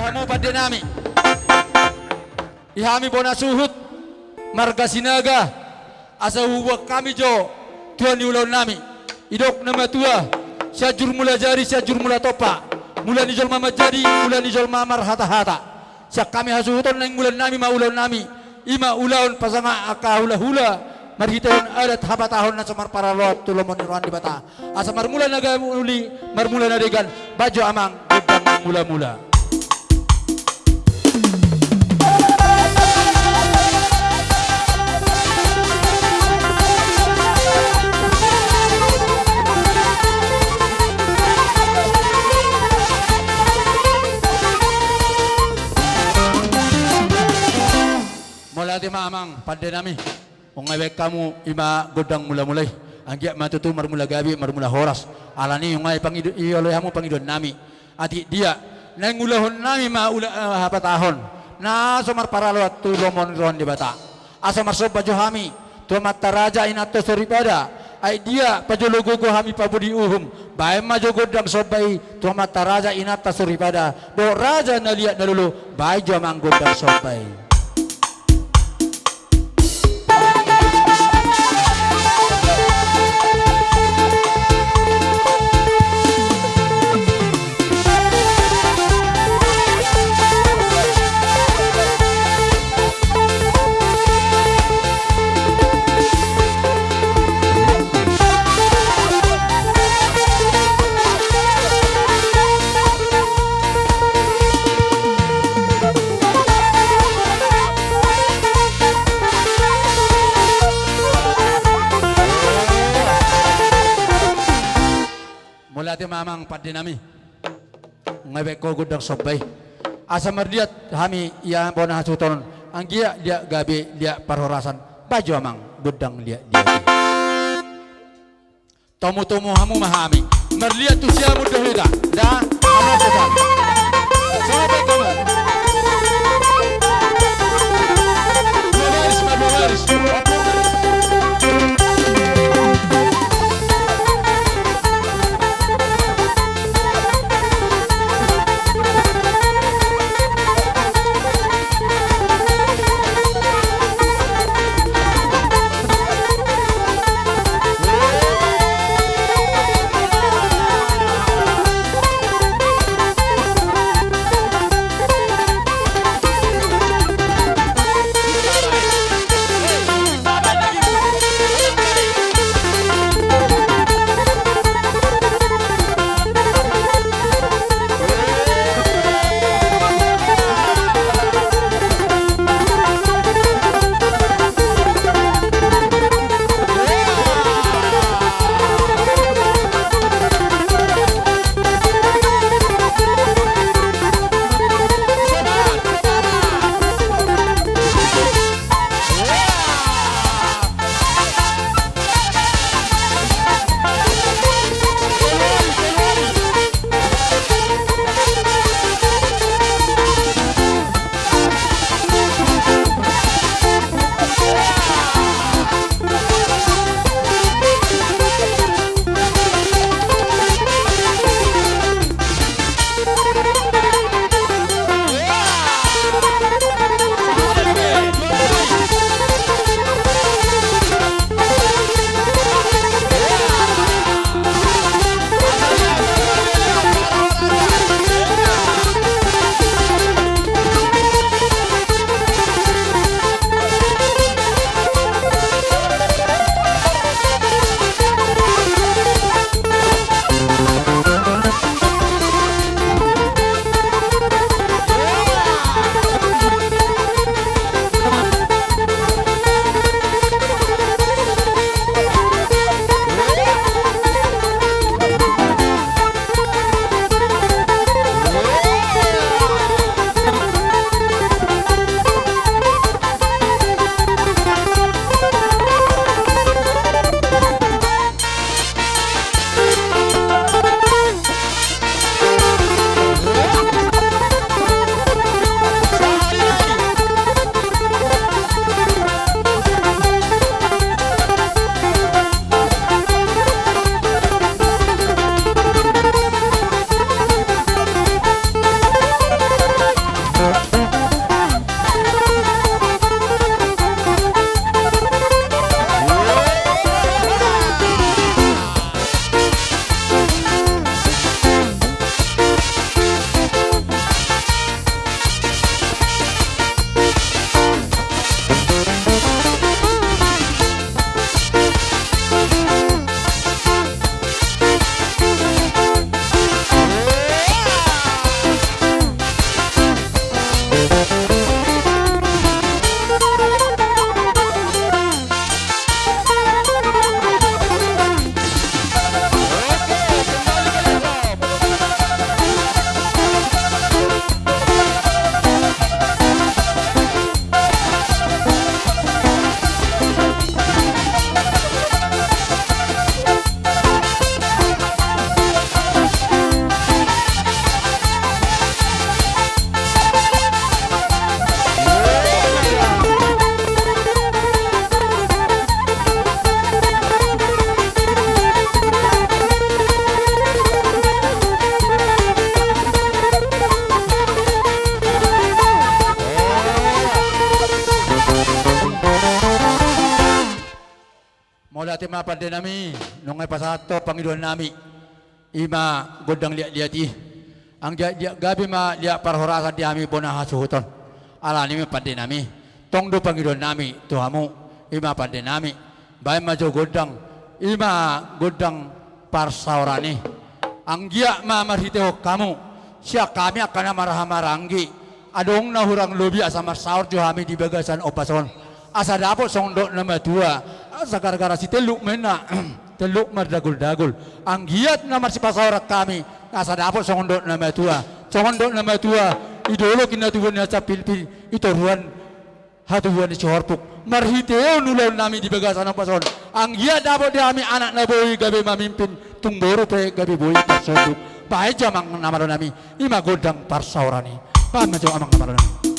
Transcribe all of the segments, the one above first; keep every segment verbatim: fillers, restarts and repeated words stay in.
Hamu pande nami, i hami bona suhut marga Sinaga, asa huboan hami jo tua ni ulaon nami. Didok na matua, Sianjur Mulajadi, Sianjur Mulatompa, mula ni jolma manjadi, mula ni jolma marhatahata. Sian hami hasuhuton, naeng ulaon nami ma ulaon nami, i ma ulaon pasangap angka hulahula marhitehon adat hapatahon na so marparaloan tu lomo ni roha ni Debata. Asa marmula na gabe uli, marmula na denggan, bahen jo amang gondang mulamula. Mauliate ma amang pande nami. Nunga dibahen hamu i ma gondang mulamula i. Anggiat ma tutu marmula gabe, marmula horas. Alani i nunga dipangido, dioloi hamu pangidoan nami. Atik dia, naeng ulahon nami ma ula, eh, hapatahon na so marparaloan tu lomo ni roha ni Debata. Asa marsomba jo hami tu amanta raja, inanta soripada. Atik dia, pajolo gogo hami pabodii uhum, bahen ma jo gondang somba i tu amanta raja, inanta soripada dohot raja na liat na lolo. Bahen jo amang gondang somba i. Mauliate ma amang pande nami. Nunga dibahen ho gondang somba i. Asa marliat hami ia bona hasuhuton on. Anggiat liat gabe, liat parhorasan. Bahen jo amang gondang liat liat i. Tomutomu hamu ma hami. Marliat tu siamun do hita. Da, hamu ma hami. Sampai kamu. Dua baris ma, dua baris. Pande nami, nunga pasahat ho pangidoan nami. Ima gondang liat-liat i. Anggiat liat gabe ma liat parhorasan di hami bona hasuhuton. Alani ma pande nami. Tong do pangidoan nami tu hamu. Ima pande nami. Baen ma jo gondang. Ima gondang parsaoran i. Anggiat ma marhitehon hamu. Sian hami angka na marhahamaranggi. Adong na hurang lobi asa marsaor jo hami di bagasan ombas on. Asa dapot songon dok na matua. Asa gara-gara si telluk mena. Telluk mardagul-dagul. Anggiat na marsipasaoran hami. Asa dapot songon dok na matua. Songon dok na matua. I dolok i na tubuan na sapilpil. I toruan. Hatubuan ni si horpuk. Marhitehon ulaon nami di bagasan ombas on. Anggiat dapot di hami anak na boi gabe mamimpin. Tung boru pe gabe boi parsonduk. Baen jo amang na malo nami. Ima gondang parsaoran i. Baen ma jo amang na malo nami.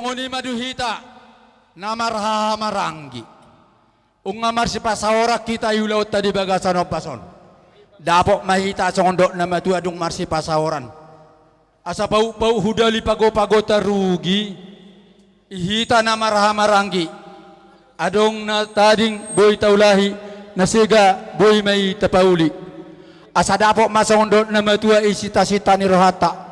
Songon i ma di hita na marhahamaranggi. Nunga marsipasaoran hita di ulaonta di bagasan ombas on. Dapot ma hita songon dok na matua dung marsipasaoran. Asa pauk-pauk hudali pago-pago tarugi. Di hita na marhahamaranggi. Adong na tading boi taulahi, na sega boi ma i tapauli. Asa dapot ma songon dok na matua i sita-sita ni rohanta.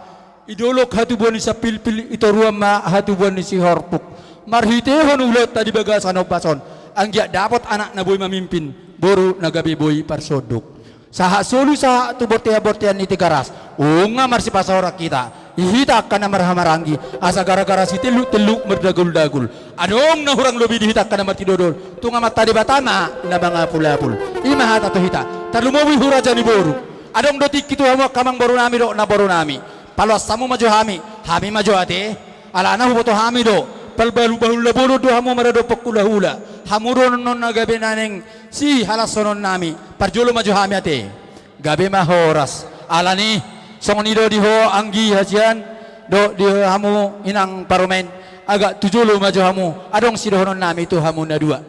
Di dolok hatubuan ni sampilpil, di toruan ma hatubuan ni sihorpuk. Marhitehon ulaonta di bagasan ombas on. Anggiat dapot anak na boi mamimpin, boru na gabe boi parsonduk. Sahat solu sahat tu bortean-bortean ni Tigaras. Nunga marsipasaoran hita. Di hita angka na marhahamaranggi. Asa gara-gara sitelluk-telluk mardagul-dagul. Adong na hurang lobi di hita angka na martidodol. Tung Amanta Debata ma na mangapul-apul. I ma hata tu hita. Tarlumobi tu raja ni boru. Adong do tingki tu hamu angka amangboru nami dohot namboru nami. Paloas hamu ma jo hami. Hami ma jo ate. Alana huboto hami do. Parbahalbahul na bolon do hamu maradophon hulahula. Hamu do annon na gabe na naeng sihalashononnami. Parjolo ma jo hami ate. Gabe ma horas. Alani, songon i do di ho anggi hasian, dohot di hamu inang parumaen, agak tu jolo ma jo hamu, adong sidohononnami tu hamu na dua.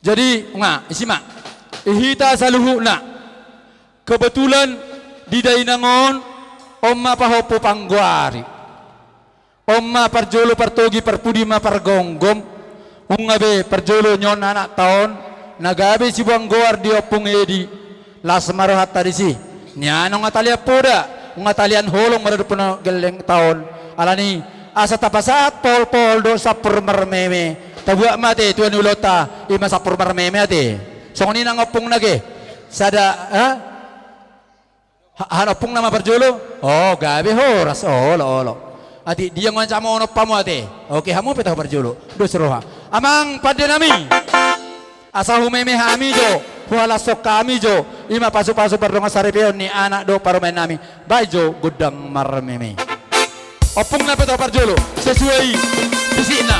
Jadi, nga, disi ma. Di hita saluhutna. Kebetulan di dainang on, on ma pahompu panggoari. On ma parjolo partogi, parpudi ma pargomgom. Nunga be parjolo nion anakta on, na gabe siboan goar di Ompung Edi. Las ma rohanta disi. Nian nunga talian poda, nunga talian holong maradophon gellengta on. Alani, asa tapasahat pohol-pohol dohot sampur marmeme. Tabuat ma ate, tua ni ulaonta, i ma sampur marmeme ate. Songon i nang ompungna ge. Sada, ha? Ha-, han ompungna ma parjolo. O, gabe horas. Olo, olo. Atik dia ngon samo on ompamu ate. Oke, hamu pe taho parjolo. Dos roha. Amang pandenami. Asa humeme hami jo. Huhalashon hami jo. I ma pasu-pasu pardongan saripeon ni anak dohot parumaennami. Baen jo gondang marmeme. Ompungna pe taho parjolo, sesuai fisikna.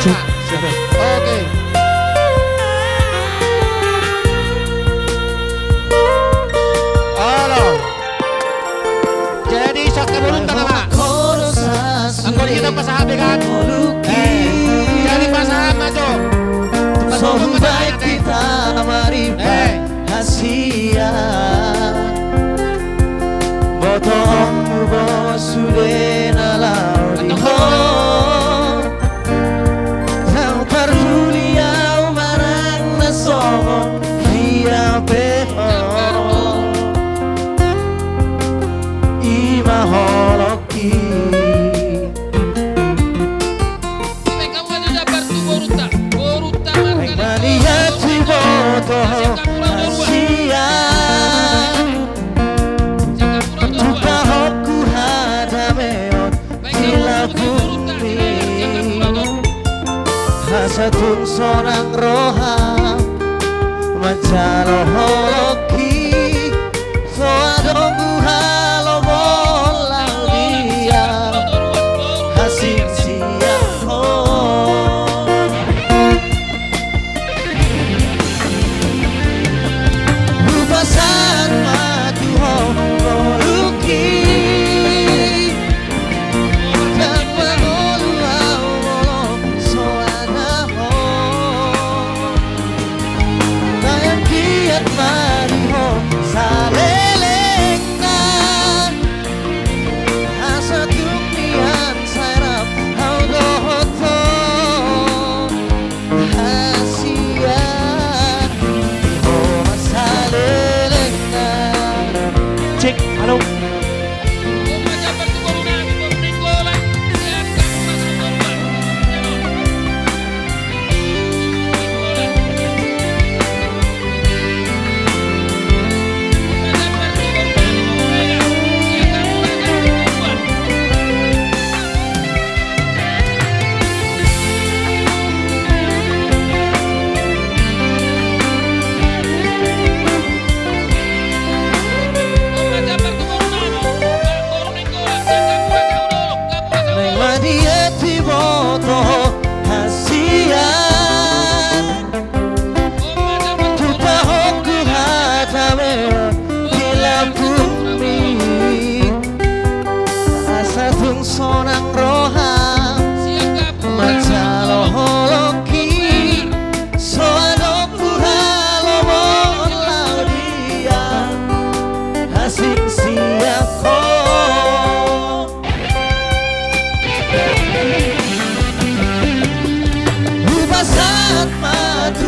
Oke. Halo. Jadi, sangka borunta nama. Anggo di hita pasahat be kan? Eh, jadi pasahat ma jo. Pasahat ma jo. Songon baen hita maribana hasian. Botoonmu, Boru, sude na laho di ho. Ndang parduli au manang na songon dia pe ho. I ma holongki. Baen ma di hatiboto hasian. Tumpahonku hadameon di lambungmi. Asa tung sonang roham manjalo holongki. So adong huhalomon laho di an asing sian ho. Hupasahat ma tu ho ngolungki. Ndang mangolu au molo so ada ho. Sai anggiat ma di ho salelengna. Asa tung nian sai rap au dohot ho. Hasian ho ma salelengna. Cek, halo. Baen ma di hatiboto hasian. Tumpahonku hadameon di lambungmi. Asa tung sonang roham manjalo holongki. So adong huhalomon laho di an asing sian ho. Hupasahat ma tu